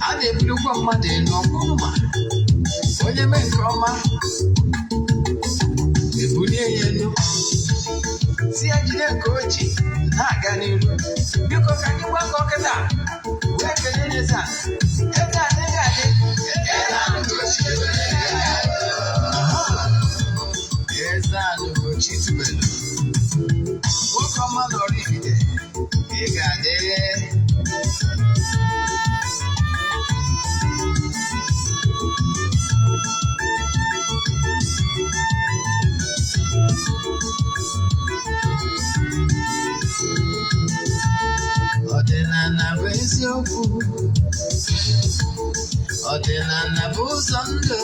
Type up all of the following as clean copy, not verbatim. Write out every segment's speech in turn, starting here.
A na-ebulukwa mmadụ elu ọkwụrụ ma onye mee nke ọma, ebulie ya elu, si ya jide nke o ji na-aga n'iru. Biko, ka anyị gbakọ kịta wee kelee eze a. Eze a adịghị adị. Eze a Ugochi tubelu, nwoke ọma na Oraifite, ị ga-adị. Ọdịnala bụ eziokwu, ọdịnala bụ ụzọ ndụ.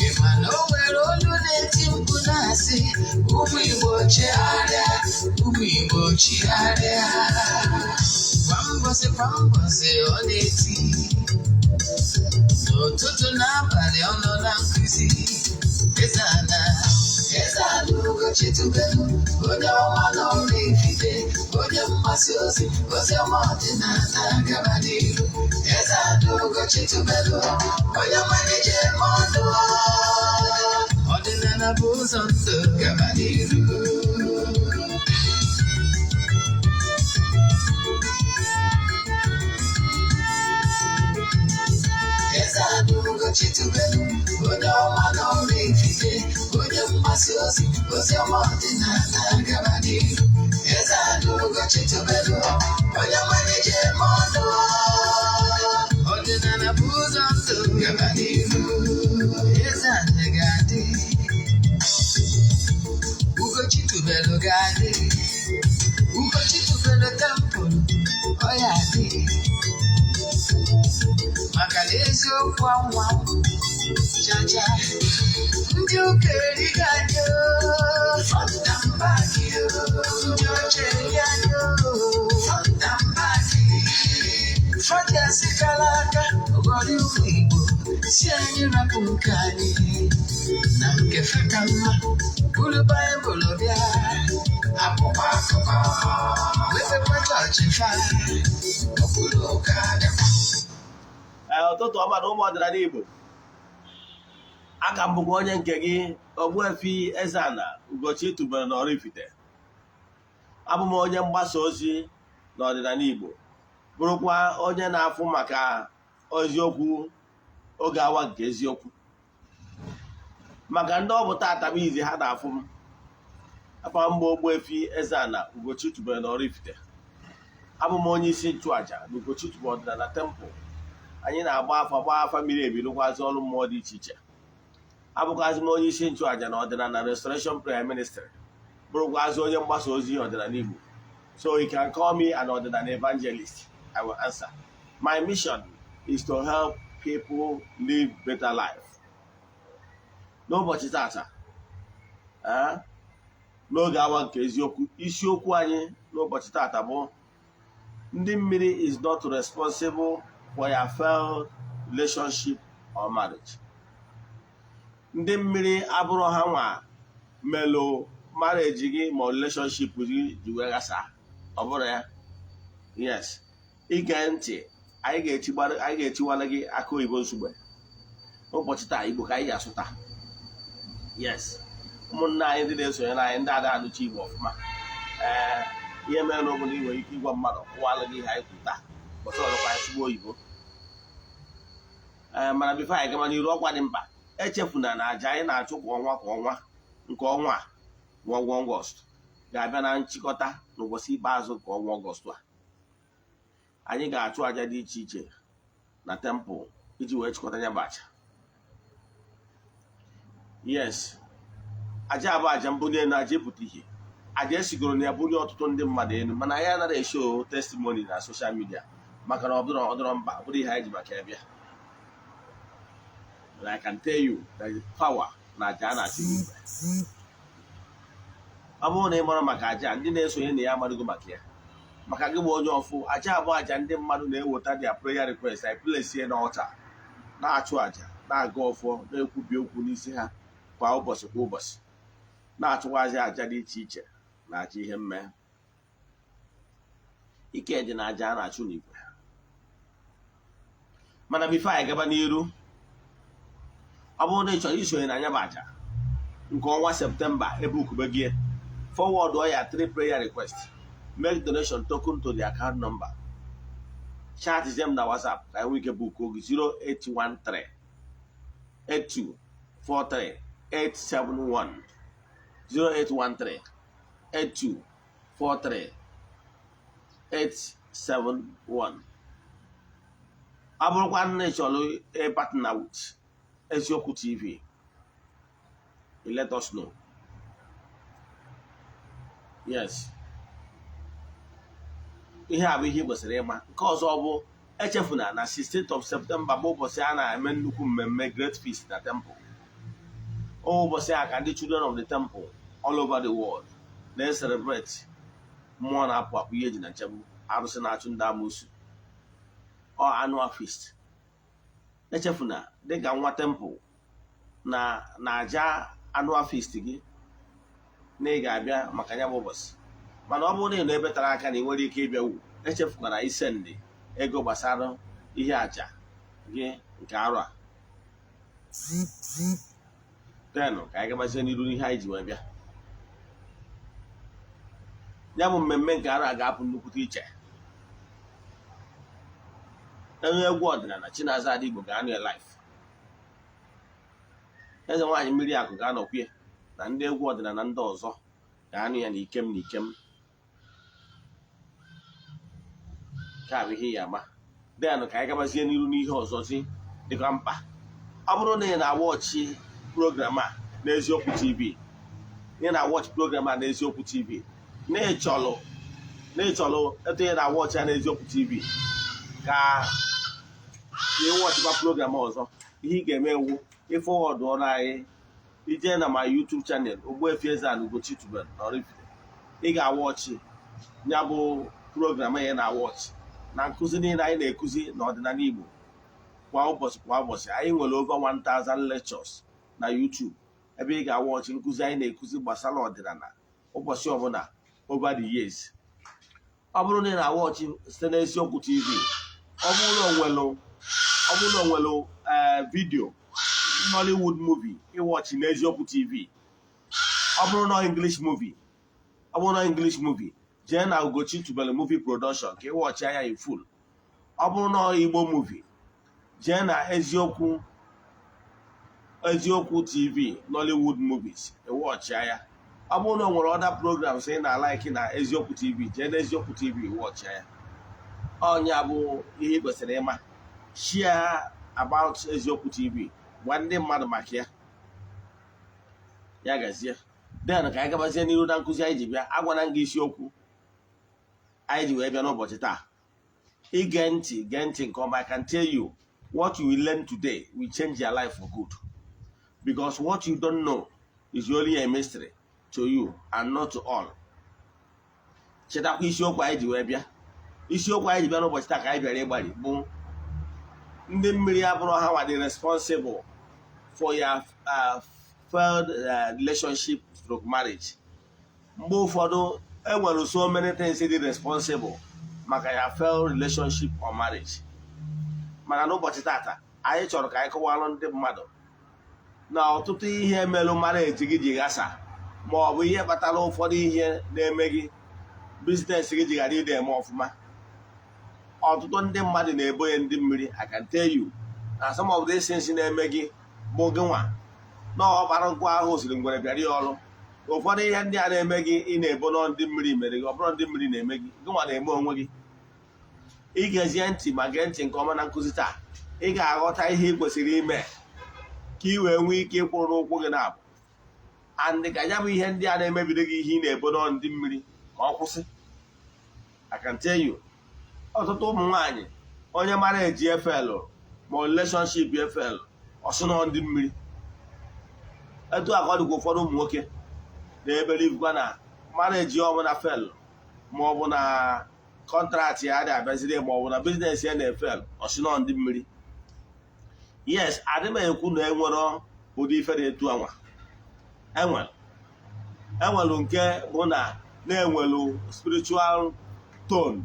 Ị ma na o nwere olu na-eti mkpu na-asị, "Ụmụ Igbo, chigharịa, ụmụ Igbo, chigharịa." Kwa mbọsị kwa mbọsị ọ na-eti, n'ụtụtụ n'abalị ọ nọ na nkụzi. Eze ana, eze ana Ugochi tubelu, onye ọma na Oraifite, onye mgbasa ozi ozi ọma ọdịnala, gaba n'iru. Eze ana Ugochi tubelu, onye mmalite eme ọnụ. Ọdịnala bụ ụzọ ndụ, gaba n'iru. Eze ana Ugochi tubelu, onye ọma na Oraifite, onye mgbasa ozi ozi ọma ọdịnala, gaba n'iru. Eze ana Ugochi tubelu, onye mmalite eme ọnụ. Ọdịnala bụ ụzọ ndụ, gaba n'iru. Eze ana ga-adị, Ugochi tubelu ga-adị, Ugochi tubelu temple ọ ya adị, maka na eziokwu anwa chacha. Ndị ụka erighị anyị front and back, ndị ọcha eri anyị front and back. Fọdịasị kara aka ghọrọ ụmụ Igbo, si anyị rapụ nke anyị na nke fe ka mma, buru Baịbụl bịa, akwụkwọ akụkọ, mepekwa chọọchị fa ọbụrụ ụka dịkwa. Ee, ụtụtụ ọma na ụmụ ọdịnala Igbo. Aka m bụkwa onye nke gị, Ogbuefi Eze-Ana Ugochi tubelu na Oraifite. Abụ m onye mgbasa ozi n'ọdịnala Igbo, bụrụkwa onye na-afụ maka eziokwu oge awa nke eziokwu. Maka ndị ọ bụ tata bụ izi ha na-afụ m, afa mgba Ogbuefi Eze-Ana Ugochi tubelu na Oraifite. Abụ m onye isi nchụaja na Ugochi tubelu ọdịnala temple. Anyị na-agba afa, gbaa afa miri emi, rụkwazị ọrụ mmụọ dị iche iche. Abụkwazị m onye isi nchụaja na ọdịnala Restoration Prayer Ministry, bụrụkwazị onye mgbasa ozi ọdịnala Igbo. So you can call me an ọdịnala evangelist, I will answer. My mission is to help people live better life. N'ụbọchị tata, n'oge awa nke eziokwu, isiokwu anyị n'ụbọchị tata bụ "Ndị mmiri is not responsible for your failed relationship or marriage." Ndị mmiri abụrụ ha nwa melụ marriage gị ma relationship gị ji wee ghasaa. Ọ bụrụ ya, yes, ige ntị, anyị ga-etiwara gị aka oyibo nsugbe n'ụbọchị taa. Igbo ka anyị ga-asụ taa. Yes, ụmụnne anyị ndị na-esonyere anyị, ndị ada anụchi Igbo ọfụma, ee, ihe mere na obodo ị nwere ike ịgwa mmadụ kụwalụ gị ihe anyị kwuru taa. Ụbọchị ọzọkwa anyị sụgba oyibo. Ee, mana before anyị gama n'iru, ọkwa dị mkpa, echefuna na aja anyị na-achụ kwa ọnwa kwa ọnwa, nke ọnwa a bụ ọnwa Ọgọst, ga-abịa na nchịkọta n'ụbọchị ikpeazụ nke ọnwa Ọgọst a. Anyị ga-achụ aja dị iche iche na temple iji wee chịkọta ya bụ aja. Yes, aja abụ aja mbuli elu, aja ịpụta ihe, aja esigoro na ya bulie ọtụtụ ndị mmadụ elu, mana anyị anaghị eshow testimony na social media maka na ọ bụrụ ọ dịrọ mkpa, ọ bụrụ ihe anyị ji maka ya bịa. But I can tell you there is power na aja a na-achụ n'igwe. Ọ bụrụ na ị mara maka aja, ndị na-esonye na ya amadogo maka ya. Maka gị bụ onye ọfụ, aja abụọ, aja ndị mmadụ na-eweta their prayer request, I place ya n'altar, na-achụ aja, na-aga ọfọ, na-ekwubi okwu n'isi ha kwa ụbọchị kwa ụbọchị, na-achụkwazi aja dị iche iche na aja ihe mme ike dị na aja a na-achụ n'igwe. Mana before anyị gaba n'iru, ọ bụrụ na ị chọrọ isonye na anya bụ aja nke ọnwa September, ebe ukube gị, forward ya three prayer request, make donation token to the account number, chat zie m na WhatsApp ka anyị nwee ike book oge: 0813 8243 871, 0813 8243 871. Ọ bụrụkwa na ị chọrọ ịpartner with Eziokwu TV, you let us know. Yes, ihe a bụ ihe ị kwesịrị ịma. Nke ọzọ bụ, echefuna na 16th of September bụ ụbọchị a na-eme nnukwu mmemme Great Feast na Temple. Ụbọchị a ka ndị children of the temple all over the world na-celebrate mmụọ na-apụ apụ, ihe eji na nchegbu, arụsị na-achụ ndị amoosu, ọ annual feast. Echefuna, dịka nwa temple na aja annual feast gị, na ị ga-abịa maka ya bụ ụbọchị. Mana ọ bụrụ na ị nọ ebe tara aka na ị nwere ike ịbịawu, echefukwara isendị ego gbasara ihe aja gị nke arụ a. Denụ ka anyị gabazie n'iru n'ihe anyị ji wee bịa. Ya bụ mmemme nke arụ a ga-apụ nnukwute iche. Onye egwu ọdịnala Chinaza Adigbo ga-anọ ya live, eze nwaanyị mmiri akụ ga-anọkwu ya, na ndị egwu ọdịnala ndị ọzọ ga-anụ ya n'ikem n'ikem. Nke a bụ ihe ya ama. Denụ ka anyị gabazie n'iru n'ihe ọzọ zi dịkwa mkpa. Ọ bụrụ na ị na-awatch program a n'Eziokwu TV, ị na-awatch program a n'Eziokwu TV, na ịchọlụ etu ị na-awatch ya n'Eziokwu TV ka ị watchkwa program ọzọ, ihe ị ga-eme ewu ịforward ọrụ anyị ije na ma YouTube channel, Ogbuefi Eze-Ana Ugochi tubelu na Oraifite. Ị ga-awatch ya bụ program anyị na-awatch na nkụzi niile anyị na-ekuzi n'ọdịnala Igbo kwa ụbọchị kwa ụbọchị. Anyị nwere over 1000 lectures na YouTube ebe ị ga-awatch nkụzi anyị na-ekuzi gbasara ọdịnala ụbọchị ọbụla over the years. Ọ bụrụ na ị na-awatch site n'Eziokwu TV, ọ bụrụ na o nwelu video Nollywood movie ịwatch n'Eziokwu TV, ọ bụrụ na English movie, ọ bụrụ na English movie, jee na Ugochi Tubelu Movie Production ka ịwatch anya in full. Ọ bụrụ na Igbo movie, jee na Eziokwu TV Nollywood movies, ịwatch ya. Ọ bụrụ na o nwere other programs ị na-alike na Eziokwu TV, jee na Eziokwu TV, watch ya. Ọnya bụ ihe ị kwesịrị ịma. Share about Eziokwu TV, gwa ndị mmadụ maka ya. Ya gazie. Then ka anyị gabazie n'iru na nkụzi anyị ji bịa. Agwana gị isiokwu anyị ji wee bịa n'ụbọchị taa. Ige ntị, gee ntị nke ọma. I can tell you, what you will learn today will change your life for good, because what you don't know is only a mystery to you and not to all. Chetakwa isiokwu anyị ji wee bịa. Isiokwu anyị ji bịa n'ụbọchị taa ka anyị bịara ịgbari bụ ndị mmiri abụrụ ha nwa dị responsible for your failed relationship stroke marriage. Mgbe ụfọdụ, enwere so many things dị responsible maka ya failed relationship or marriage. Mana n'ụbọchị tata, anyị chọrọ ka anyị kọwalụ ndị mmadụ na ọtụtụ ihe merụ marriage gị ji ghasa, ma ọ bụ ihe kpatara ụfọdụ ihe na-eme gị, business gị ji ghara ide eme ọfụma. Ọtụtụ ndị mmadụ na-ebo ya ndị mmiri. I can tell you na some of these things na-eme gị bụ gị nwa na ọkpara nkụ ahụ siri ngwere bịara ya ọrụ. Ụfọdụ ihe ndị a na-eme gị, ị na-ebo nọ ndị mmiri mere gị, ọ bụrụ ndị mmiri na-eme gị, gị nwa na-eme onwe gị. Ị gezie ntị ma gee ntị nke ọma na nkụzi taa, ị ga-aghọta ihe ị kwesịrị ime ka ị wee nwee ike ịkwụrụ n'ụkwụ gị na-abụ and ka ya bụ ihe ndị a na-emebiri gị, ihe ị na-ebo nọ ndị mmiri, ka ọ kwụsị. I can tell you, ọtụtụ ụmụ nwaanyị onye mara eji efelụ ma relationship efelụ, ọsụ nọ ndị mmiri. Etu a ka ọ dịkwa ụfọdụ ụmụ nwoke na-ebelivekwa na marriage ọbụla felụ, ma ọ bụ na contract ya adị abịaziri, ma ọ bụ na business ya na-efel, ọsị nọ ndị mmiri. Yes, adị m ekwu na enwero ụdị ife dị etu anwa. Enwere, enwelu nke bụ na na-enwelu spiritual tone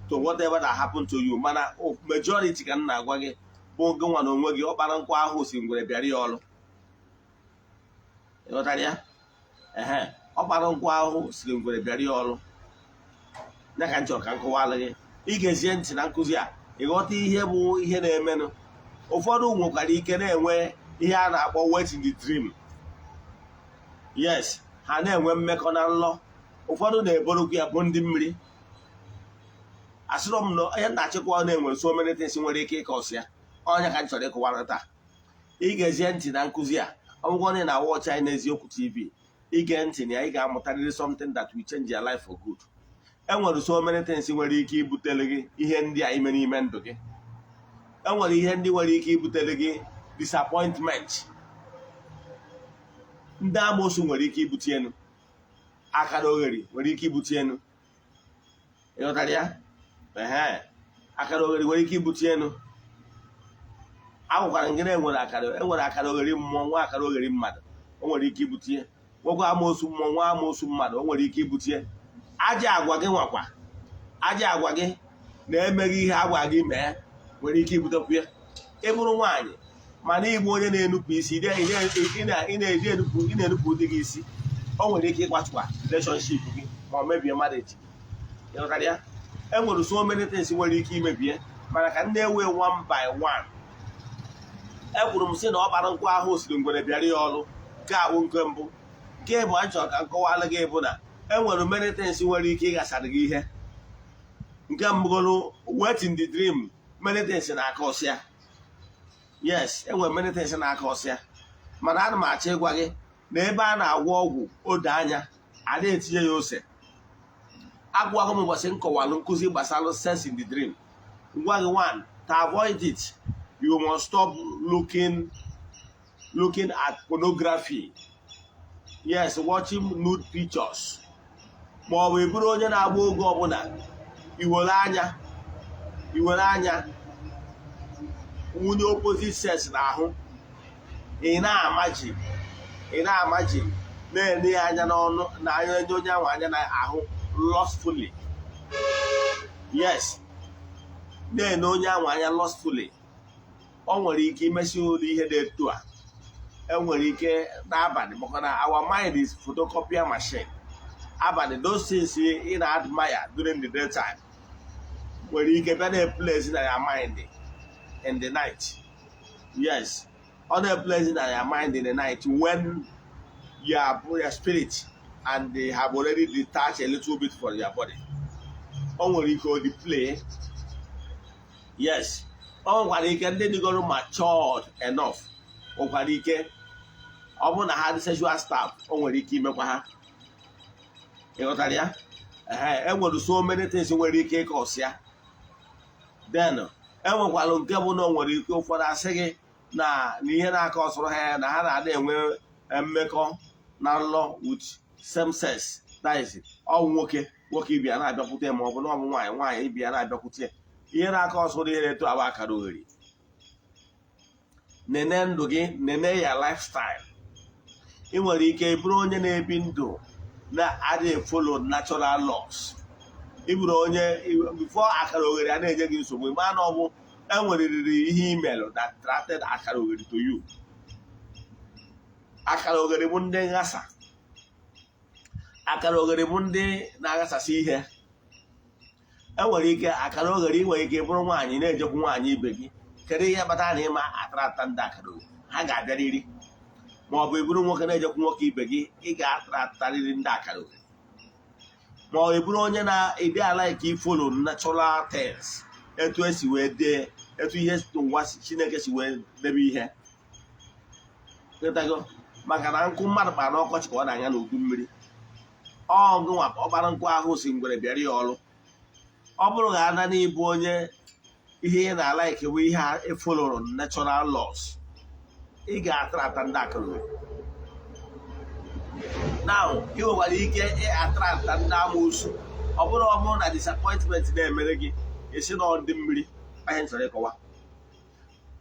to whatever that happen to you, mana majority ka m na-agwa gị bụ Bụ gị nwa na onwe gị, ọkpara nkụ ahụ si ngwere bịara ya ọrụ. Ịghọtara ya? Ehe, ọkpara nkụ ahụ siri ngwere bịara ya ọrụ ya ka m chọrọ ka m kọwalụ gị. Ị gezie ntị na nkụzi a, ịghọta ihe bụ ihe na-emenụ. Ụfọdụ nwekwara ike na-enwe ihe a na-akpọ wet in the dream. Yes, ha na-enwe mmekọ na nlọ. Ụfọdụ na-eborokwu ya bụ ndị mmiri. Asịrọ m na ihe na-achịkwa na-enwere so many things nwere ike ịkọsị ya. Ọnya ka m chọrọ ịkọwara taa. Ị gezie ntị na nkụzi a. Ọ bụrụ na ị na-awatch anyị n'Eziokwu TV, ige ntị na ya, ị ga-amụtarịrị something that will change your life for good. Enwere so many things nwere ike ibutere gị ihe ndị a ime n'ime ndụ gị. Enwere ihe ndị nwere ike ibutere gị disappointment. Ndị amoosu nwere ike ibute enu, akara oghere nwere ike ibute enu. Ịghọtara ya? Ehe, akara oghere nwere ike ibute enu. Agwakwara gị na enwere akara oghere mmụọ, nwa akara oghere mmadụ, o nwere ike ibute. Nwekwa amoosu mmụọ, nwa amoosu mmadụ, o nwere ike ibute. Aja agwa gị, nwakwa aja agwa gị na-emeghị ihe agwa gị mee, nwere ike ibutekwu ya. Ị bụrụ nwaanyị mana ịbụ onye na-enupụ isi, ị na-enupụ di gị isi, o nwere ike ịkwatụkwa relationship gị ma ọ mebie marriage gị. Ịghọtara ya? E nwere so many things nwere ike imebie, mana ka ndị ewe one by one. Ekwuru m sị na ọ kpara nkụ ahụ siri ngwere bịara ya ọrụ. Nke a bụ nke mbụ. Nke bụ a chọrọ ka m kọwalụ gị bụ na e nwere many things nwere ike ịghasara gị ihe. Nke mbụgoro, wet in the dream, many things na-aka ọsịa. Yes, enwere many things na-aka ọsịa, mana ana m achọ ịgwa gị na ebe a na-agwọ ọgwụ odo anya, a na-etinye ya ose. Agwaghị m ụbọchị m kọwalụ nkụzi gbasara sex in the dream, gwa gị, one, to avoid it, you must stop looking at pornography. Yes, watching nude pictures, ma ọ bụ ị bụrụ onye na-agba oge ọbụla iwere anya nwunye opposite sex n'ahụ, ị na-amaji na-ele ya anya n'ọnụ na anya onye ahụ anya na-ahụ lustfully. Yes, na-ene onye ahụ anya lustfully. O nwere ike imesi ụlọ ihe dị etu a. Enwere ike n'abalị, maka na our mind is photocopier machine. Abalị, those things ị na-admire during the daytime nwere ike bịa na-eplace na your mind in the night. Yes, ọ na-eplace na your mind in the night when your spirit and they have already detached a little bit from your body. O nwere ike o play. Yes, o nwekwara ike ndị dịgoro matured enough nwekwara ike, ọ bụrụ na ha dị sexual staff, o nwere ike imekwa ha. Ịghọtara ya? Ee, enwere so many things nwere ike ịcause ya. Then enwekwara nke bụ na o nwere ike ụfọdụ asị gị na ihe na-aka ọsọrọ ha ya na ha na-ada enwe mmekọ na nlọ with same sex, that is, ọ nwoke nwoke ibia na-abịakwute ya, ma ọ bụ na ọ bụ nwaanyị nwaanyị ibia na-abịakwute ya. Ihe na-aka ọsọrọ ihe na-eto abụ akara oghere. Nene ndụ gị, nene ya lifestyle. Ị nwere ike bụrụ onye na-ebi ndụ na-adịghị follow natural laws. Ị bụrụ onye before akara oghere a na-enye gị nsogbu, ma na ọ bụ enwerịrị ihe imelụ that attracted akara oghere to you. Akara oghere bụ ndị nghasa. Akara oghere bụ ndị na-aghasasị ihe. Enwere ike akara oghere, ị nwere ike bụrụ nwaanyị na-ejekwu nwaanyị ibe gị. Kedu ihe kpatara na ịma attracta ndị akara oghere? Ha ga-abịarịrị. Ma ọ bụ ị bụrụ nwoke na-ejekwu nwoke ibe gị, ị ga-attractarịrị ndị akara oghere. Ma ọ bụrụ onye na-ede ala ka ifollow natural things, etu esi wee dee, etu ihe ụwa Chineke si wee debe ihe. Ịghọtago? Maka na nkụ mmadụ kpara n'ọkọchị ka ọ na-anya n'udu mmiri. Ọ gụnwa ọkpara nkụ ahụ si ngwere bịara ya ọrụ. Ọ bụrụ ga ana n'ịbụ onye ihe ị na-ala ekewe ihe efollowrụ natural laws, ị ga-attracta ndị akara. Now, ị nwekwara ike ịattracta ndị amoosu. Ọ bụrụ na disappointment na-emere gị, esi na ndị mmiri ahịa nchọrọ ịkọwa.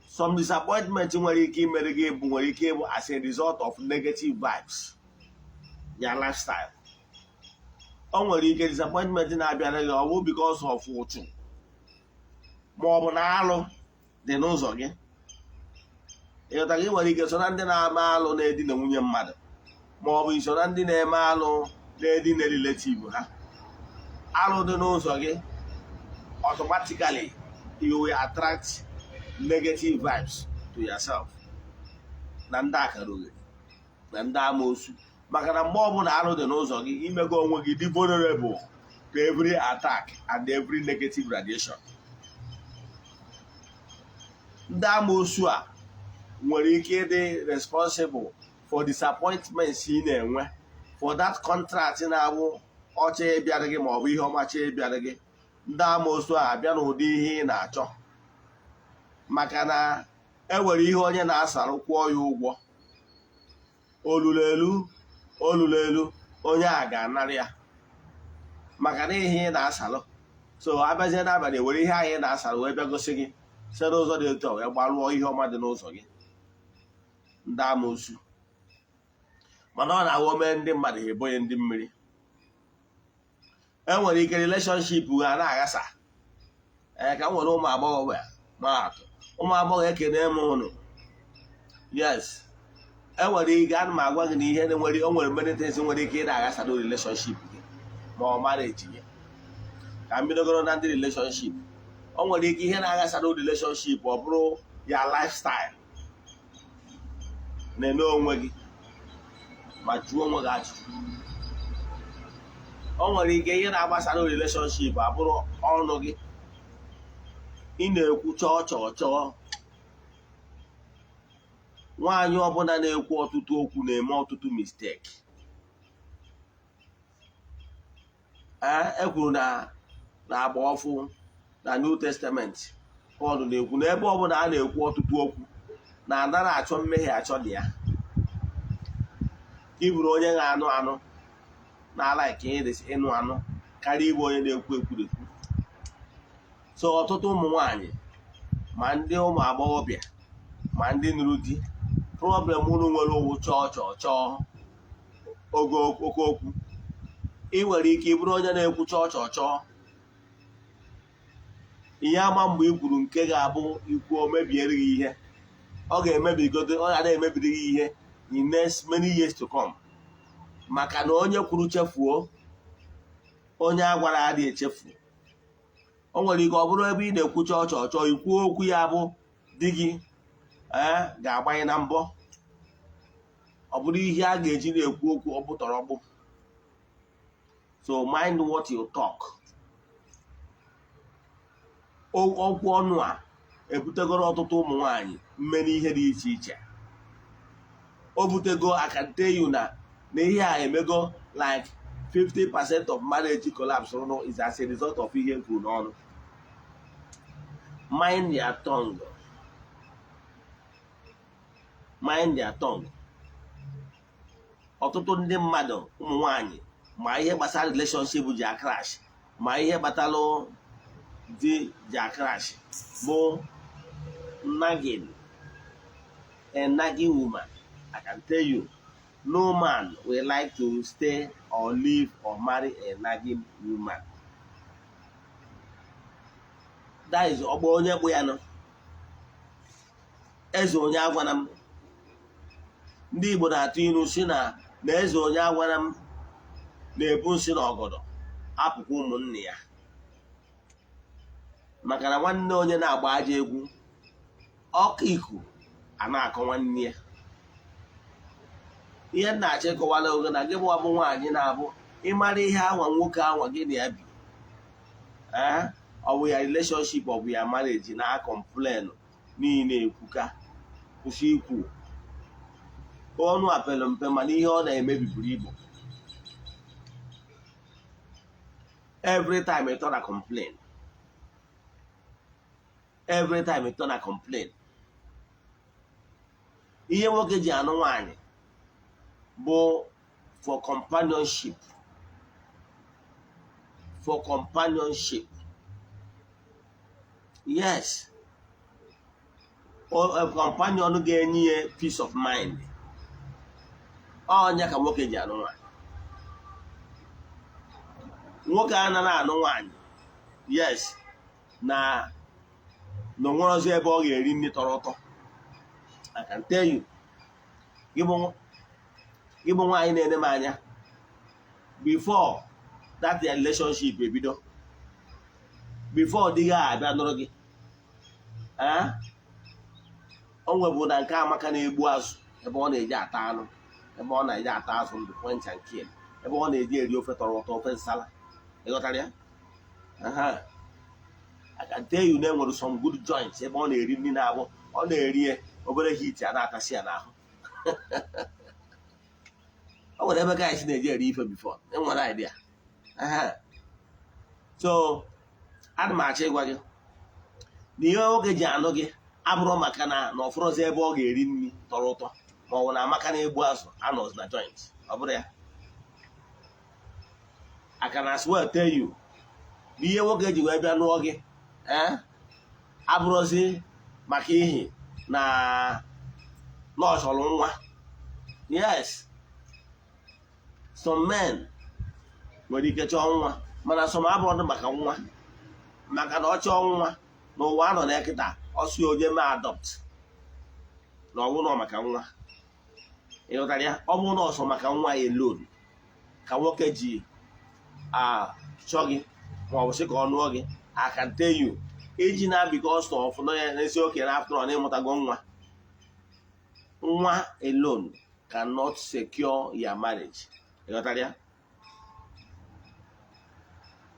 Some disappointment nwere ike imere gị bụ nwere ike ịbụ as a result of negative vibes, your lifestyle. O nwere ike disappointment na-abịara gị, ọ bụ because of ụchụ ma ọ bụ na alụ dị n'ụzọ gị. Ịghọtara? Ị nwere ike so na ndị na-ama alụ na-edina nwunye mmadụ, ma ọ bụ iso na ndị na-eme alụ na-edina relative ha. Alụ dị n'ụzọ gị, automatically you will attract negative vibes to yourself na ndị akara oghere na ndị amoosu, maka na mgbe ọbụla alụ dị n'ụzọ gị, imego onwe gị dị vulnerable to every attack and every negative radiation. Ndị amoosu a nwere ike ịdị responsible for disappointments ị na-enwe for that contract na-abụ ọcha ịbịara gị, maọbụ ihe ọmacha ịbịara gị. Ndị amoosu a abịa n'ụdị ihe ị na-achọ, maka na e nwere ihe onye na-asarụ kwụọ ya ụgwọ olulu elu olulu elu, onye a ga-anara ya, maka na ihe ị na-asalụ. So abịazie n'abalị, were ihe ahụ ị na-asalụ wee bịa gosi gị site n'ụzọ dị otu a, wee gbarụọ ihe ọma dị n'ụzọ gị. Ndị amoosu, mana ọ na-awụ mee ndị mmadụ, ha ebonye ndị mmiri. E nwere ike relationship ha na-aghasa. Ee, ka m nwere ụmụ agbọghọ maa atụ. Ụmụ agbọghọ, ekene m ụnụ. Yes, e nwere ike ana m agwa gị na ihe nwere o nwere many things nwere ike ị na-aghasa na relationship gị ma ọ marriage gị. Ka m bidogoro na ndị relationship, o nwere ike ihe na-aghasa na relationship, ọ bụrụ ya lifestyle. Na-eme onwe gị ma jụọ onwe gị ajụjụ. O nwere ike ihe na-agbasa na relationship abụrụ ọnụ gị. Ị na-ekwu chọọ chọọ chọọ. Nwaanyị ọbụla na-ekwu ọtụtụ okwu na-eme ọtụtụ mistake. Ee, e kwuru na agba ọfụ na New Testament, Pọl na-ekwu na ebe ọbụla a na-ekwu ọtụtụ okwu na anara achọ mmehie achọ dị ya. Ka ị bụrụ onye na-anụ anụ na-ala ka ịnụ anụ karịa ịbụ onye na-ekwu ekwurekwu. So ọtụtụ ụmụ nwanyị, ma ndị ụmụ agbọghọbịa, ma ndị nụrụ di, problem unu nwere owu chọọ chọọ chọọ, ogo oke okwu. Ị nwere ike ịbụrụ onye na-ekwu chọọ chọọ chọọ. Ihe ama mgbe ị kwuru nke ga-abụ ikwu o mebiere gị ihe, ọ ga-emebigodo, ọ ga na-emebiri gị ihe in next many years to come, maka na onye kwuru chefuo, onye a gwara adịghị echefu. O nwere ike ọ bụrụ ebe ị na-ekwu chọọ chọọ chọọ, ikwuo okwu ya bụ di gị ee ga-agbanye na mbọ, ọ bụrụ ihe a ga-eji na-ekwu okwu ọ bụtọrọ ọgbụ. So mind what you talk. Okwu ọnụ a ebutegoro ọtụtụ ụmụ nwanyị mmeri ihe dị iche iche. O butego, I can tell you na ihe a emego like 50% of marriage collapse no is as a result of ihe kwuru n'ọnụ. Mind your tongue, mind your tongue. Ọtụtụ ndị mmadụ, ụmụ nwanyị, ma ihe gbasara relationship ji a-crash, ma ihe gbatalụ di ji a-crash bụ nagging. A nagging woman, I can tell you, no man will like to stay or live or marry a nagging woman. That is ọgbọ onye kpụ ya nọ eze onye agwana m. Ndị Igbo na-atụ ilu si na eze onye agwana m na-ebu nsị na ọgọdọ apụkwa ụmụnne ya, maka na nwanne onye na-agba aja egwu ọkụ iku a na-akọ nwanne ya. Ihe m na-achọ ịkọwala oge na gị bụ nwaanyị na-abụ ịmara ihe anwa nwoke anwa gị na ya bi, ee, ọ bụ ya relationship, ọ bụ ya marriage, na complain niile, ekwuka, kwụsị ikwu. Ọnụ apelu mpe, mana ihe ọ na-emebi buru ibu. Every time ị na complain, every time ị na complain. Ihe nwoke ji anụ nwaanyị bụ for companionship, for companionship. Yes, a companion ga-enye ya peace of mind. Ọnya ka nwoke ji anụ nwaanyị. Nwoke anaghị anụ nwaanyị, yes, na onwerozi ebe ọ ga-eri nri tọrọ ụtọ. I can tell you, gị bụ nwaanyị na-ene m anya, before that their relationship ebido, before di gị abịa nụrụ gị, o nwebụ na nke Amaka na-egbu azụ, ebe ọ na-eji ata anụ, ebe ọ na-eji ata azụ ndụ, point and kill, ebe ọ na-eji eri ofe tọrọ ụtọ, ofe nsala, ịghọtara ya? I can tell you na enwere some good joints ebe ọ na-eri nri na-abụ ọ na-eri obere heat a na-atasị ya n'ahụ. O nwere ebe guys na-eji eri ife before, enwere idea. So ana m achọ ịgwa gị na ihe nwoke ji anụ gị abụrụ maka na ọfụrụzi ebe ọ ga-eri nri tọrọ ụtọ, ma ọ bụ na Amaka na-egbu azụ anọzi na joint. Ọ bụrụ ya, I can as well tell you na ihe nwoke ji wee bịa nụọ gị abụrụzi maka ihi na ọ chọrọ nwa. Yes, some men nwere ike chọọ nwa, mana some abụrụ maka nwa, maka na ọ chọọ nwa n'ụwa anọ na kịta, ọsị onye mee adopt na ọ bụrụ na ọ maka nwa. Ịghọtara ya? Ọ bụrụ na ọsọ maka nwa alone ka nwoke ji achọ gị, ma ọ bụ sị ka ọ nụọ gị, I can tell you, iji na because of na ya n'ezi oke na after all na ịmụtago nwa, nwa alone cannot secure your marriage. Ịghọtara ya?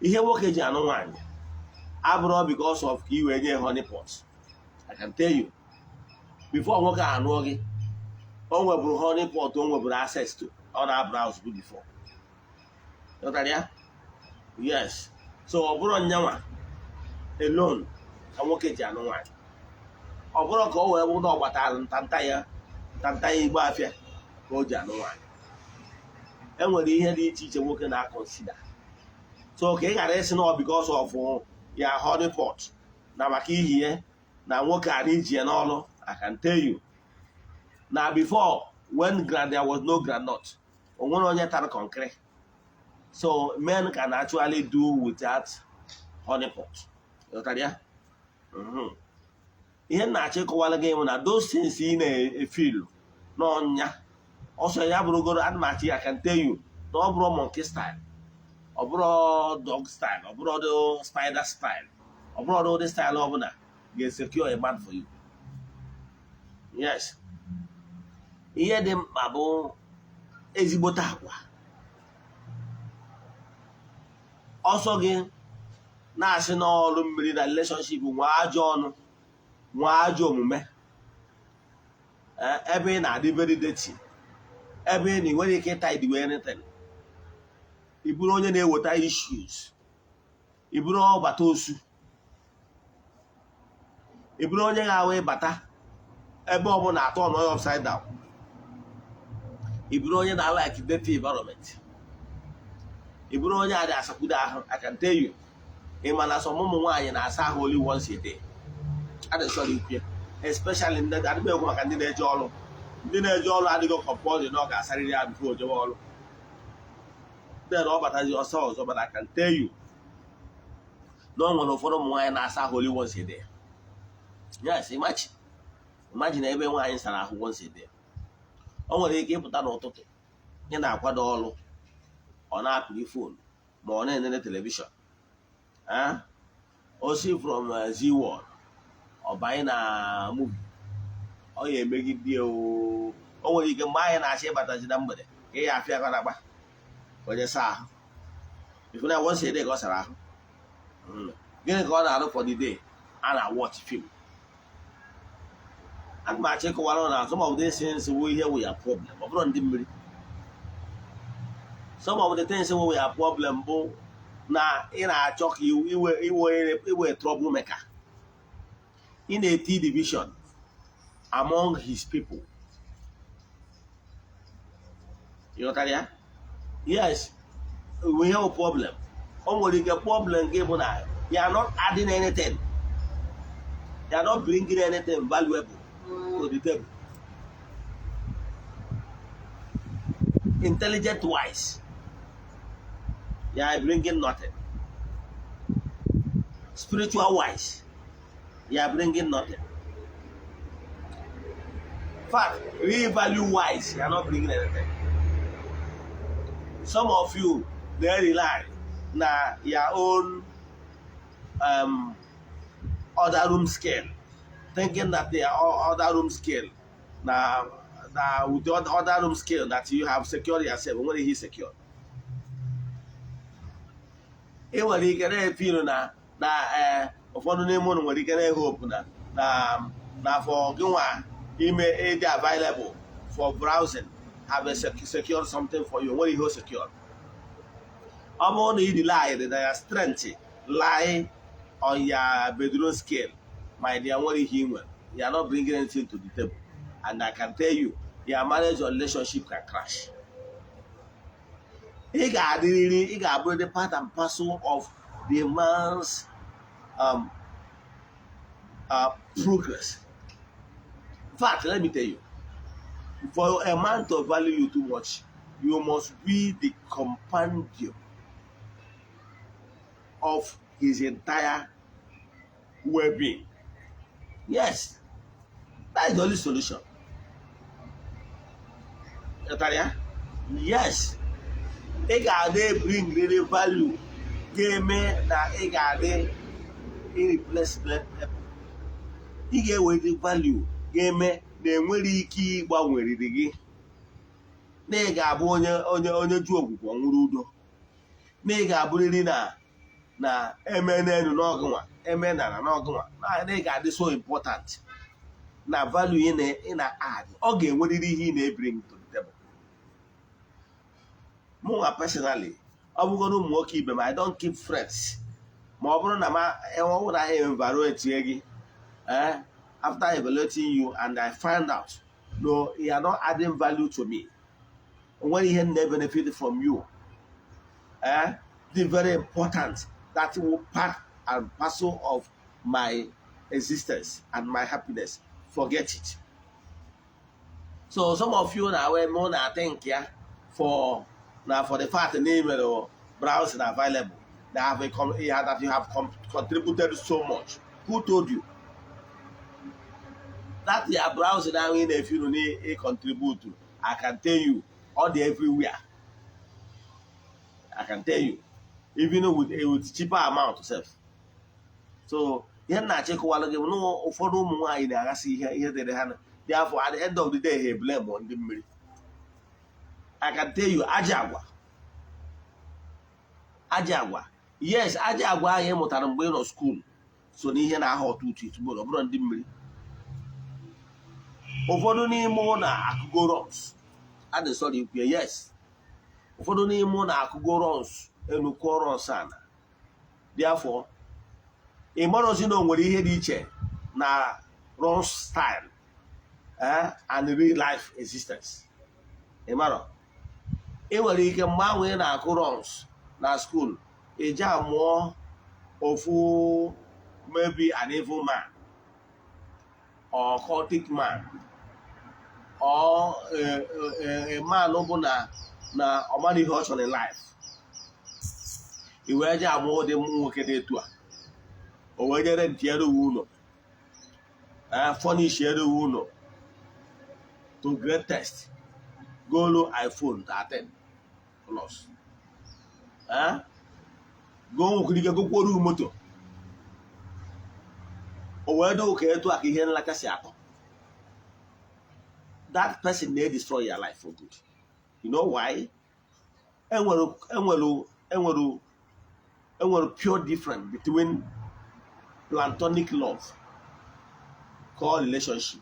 Ihe nwoke ji anụ nwaanyị abụrụ because of ka i wee nye honey pot. I can tell you, before nwoke anụọ gị, o nweburu honey pot, o nweburu access to, ọ na-browse before. Ịghọtara ya? Yes. So ọ bụrụ nyanwa alone ka nwoke ji anụ nwaanyị, ọ bụrụ ka o wee bụ na ọ gbatara ntanta ya, ntanta ya igbo afịa ka o ji anụ nwaanyị. E nwere ihe dị iche iche nwoke na-aconsider. So ka ị ghara ịsị na ọ because of ya honey pot na maka ihie na nwoke a na iji ya n'ọrụ. I can tell you na before, when there was no groundnut, o nwere onye tara concrete. So men can actually do without honey pot. Ghọtara ya? Ihe m na-achọ ịkọwara gị bụ na those things ị na-efeel n'ọnya ọsọ ya bụrụgoro, ana m achọ ya can tell you na ọ bụrụ monkey style, ọ bụrụ dog style, ọ bụrụ spider style, ọ bụrụ ụdị style ọbụla ga-esecure a man for you. Yes, ihe dị mkpa bụ ezigbote agwa. Ọsọ gị na-asị n'ọrụ mmiri na relationship, nwee ajọ ọnụ, nwee ajọ omume, ebe ị na-adị very dirty, ebe ị na nwere ike ịtidy wee anything, ị bụrụ onye na-eweta issues, ị bụrụ ọgbata osu, ị bụrụ onye ga-awa ịbata ebe ọ bụla atọ nọ ya upside down, ị bụrụ onye na-like dirty environment, ị bụrụ onye adị asakwudo ahụ. I can tell you, ị ma na some ụmụ nwaanyị na-asa ahụ only once a day. Adị sọrọ ikwu, especially ndị adịghị ekwu maka ndị na-eje ọrụ. Ndị na-eje ọrụ adịghị compulsory na ọ ga-asarịrị ya before o jewe ọrụ, then ọ batazi ọsọ ọzọ. But I can tell you na ọ nwere ụfọdụ ụmụ nwaanyị na-asa ahụ only once a day. Yes, imagine, imagine ebe nwaanyị sara ahụ once a day. O nwere ike ịpụta n'ụtụtụ, ị na-akwado ọrụ, ọ na-apịrị phone ma ọ na-enene television, o si from Zee World ọ banye na movie, ọ ya emegide. O nwere ike mgbe anyị na-achọ ịbatazi na mgbede ka ị ya afịa aka na-agba onye saa ahụ. Ifu na once a day ka ọ sara ahụ. Gịnị ka ọ na-arụ for the day? A na-watch film. Ana m achọ ịkọwara na some of these things wụ ihe wụ ya problem. Ọ bụrụ ndị mmiri, some of the things wụ ya problem bụ na ị na-achọ ka iwe iwe trouble maker, ị na-eti division among his people. Ịghọtara ya? Yes, we have a problem. O nwere ike problem gị bụ na you are not adding anything, you are not bringing anything valuable to the table. Intelligent wise, you are bringing nothing. Spiritual wise, you are bringing nothing. Fact, real value wise, you are not bringing anything. Some of you dey rely na your own other room scale, thinking that they are all other room scale na with the other room scale that you have secured yourself. Nwere ihe secure. Ị nwere ike na-efiru na ee, ụfọdụ n'ime ụnụ nwere ike na-ehope na for gị nwa ime ịdị available for browsing have a secure something for you. Nwere ihe o secure. Ọ bụrụ na ị rely na ya, strength lie on your bedroom scale, my dear, nwere ihe ị nwere. You are not bringing anything to the table, and I can tell you, your marriage or relationship can crash. Ị ga-adịrịrị, ị ga-abụrịrị part and parcel of the man's progress. In fact, let me tell you, for a man to value you too much, you must be the compendium of his entire well-being. Yes, that is the only solution. Ghọtara ya? Yes, ị ga-adị bring really value ga-eme na ị ga-adị irreplaceable. Ị ga-eweta value ga-eme na enwere ike ịgbanweriri gị, na ị ga-abụ onye ju okwukwe nwụrụ udo, na ị ga-abụrịrị na eme n'elu n'ọgụnwa, eme n'ala n'ọgụnwa, na ị ga-adị so important na value ị na-add. Ọ ga-enwerịrị ihe ị na-ebring to the table. Mụnwa personally, ọ bụgoro ụmụ nwoke ibe m, I don't keep friends. Ma ọ bụrụ na ma ọ bụrụ na evaluate gị, after evaluating you and I find out no, you are not adding value to me, o nwere ihe na-benefit from you, the very important that will part and parcel of my existence and my happiness, forget it. So some of you na wee mụ na think ya for na for the fact na email browsing available that have a yeah, that you have contributed so much. Who told you that your browsing ahụ ị na-efiru na ị contribute? I can tell you, all the everywhere, I can tell you, even with cheaper amount sef. So ihe m na-achọ ịkọwalụ gị bụ na ụfọdụ ụmụ nwaanyị na-aghasị ihe dịrị ha na. Therefore, at the end of the day, ha blame ndị mmiri. I can tell you, aja agwa, aja agwa, yes, aja agwa ahụ ị mụtara mgbe ị nọ school so n'ihe na-aha ọtụtụ itugbo. Ọ bụrụ ndị mmiri, ụfọdụ n'ime ụlọ akụgo runs adị, sorry ikwu, yes, ụfọdụ n'ime ụlọ akụgo runs elu, kụọ runs ana. Therefore, ị marọzi na o nwere ihe dị iche na runs style and real life existence. Ị marọ, ị nwere ike mgbe ahụ ị na-akụ runs na school, ị je amụọ ofu, maybe an evil man or cultic man or a man bụ na ọ mara ihe ọ chọrọ in life. I wee je amụọ ụdị nwoke dị etu a, o wee jere ntiere uwe ụlọ, furnish ere uwe ụlọ to great test, golu iPhone 13 Plus, go nwekwara ike gokwuoru moto. O wee dị ụka etu a ka ihe nlacha si atọ. That person na destroy your life for good. You know why? Enwere pure difference between platonic love called relationship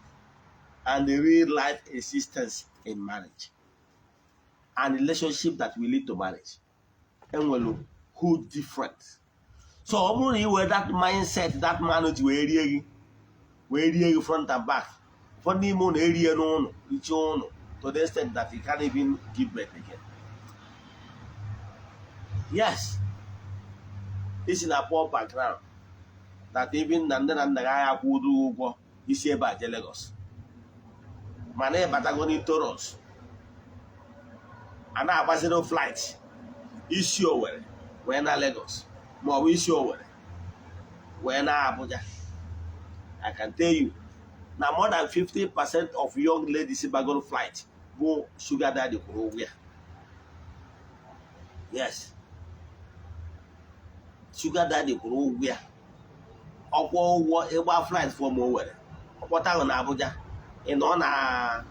and the real life existence in marriage and relationship that will lead to marriage. Enwere huge difference. So ọ bụrụ na ị were that mindset that man ji wee rie gị, wee rie gị front and back, ụfọdụ n'ime ụlọ erie n'ụlọ iche ụlọ to the extent that you can't even give birth again. Yes, isi na poor background that even na nne na nna gị agha akwụdo ụgwọ isi ebe a jee Lagos, mana ịbatago n'Itoros a na-agbaziri flight isi Owerri wee na Lagos maọbụ isi Owerri wee na Abuja, I can tell you, Na more than 50% of young ladies bagoro flight bụ sugar daddy kwụrụ ụgwọ ya. Yes, sugar daddy kwụrụ ụgwọ ya. Ọkwọ ụgwọ ịgba flight from Owerri, ọkpọta ahụ na Abuja, ị nọ na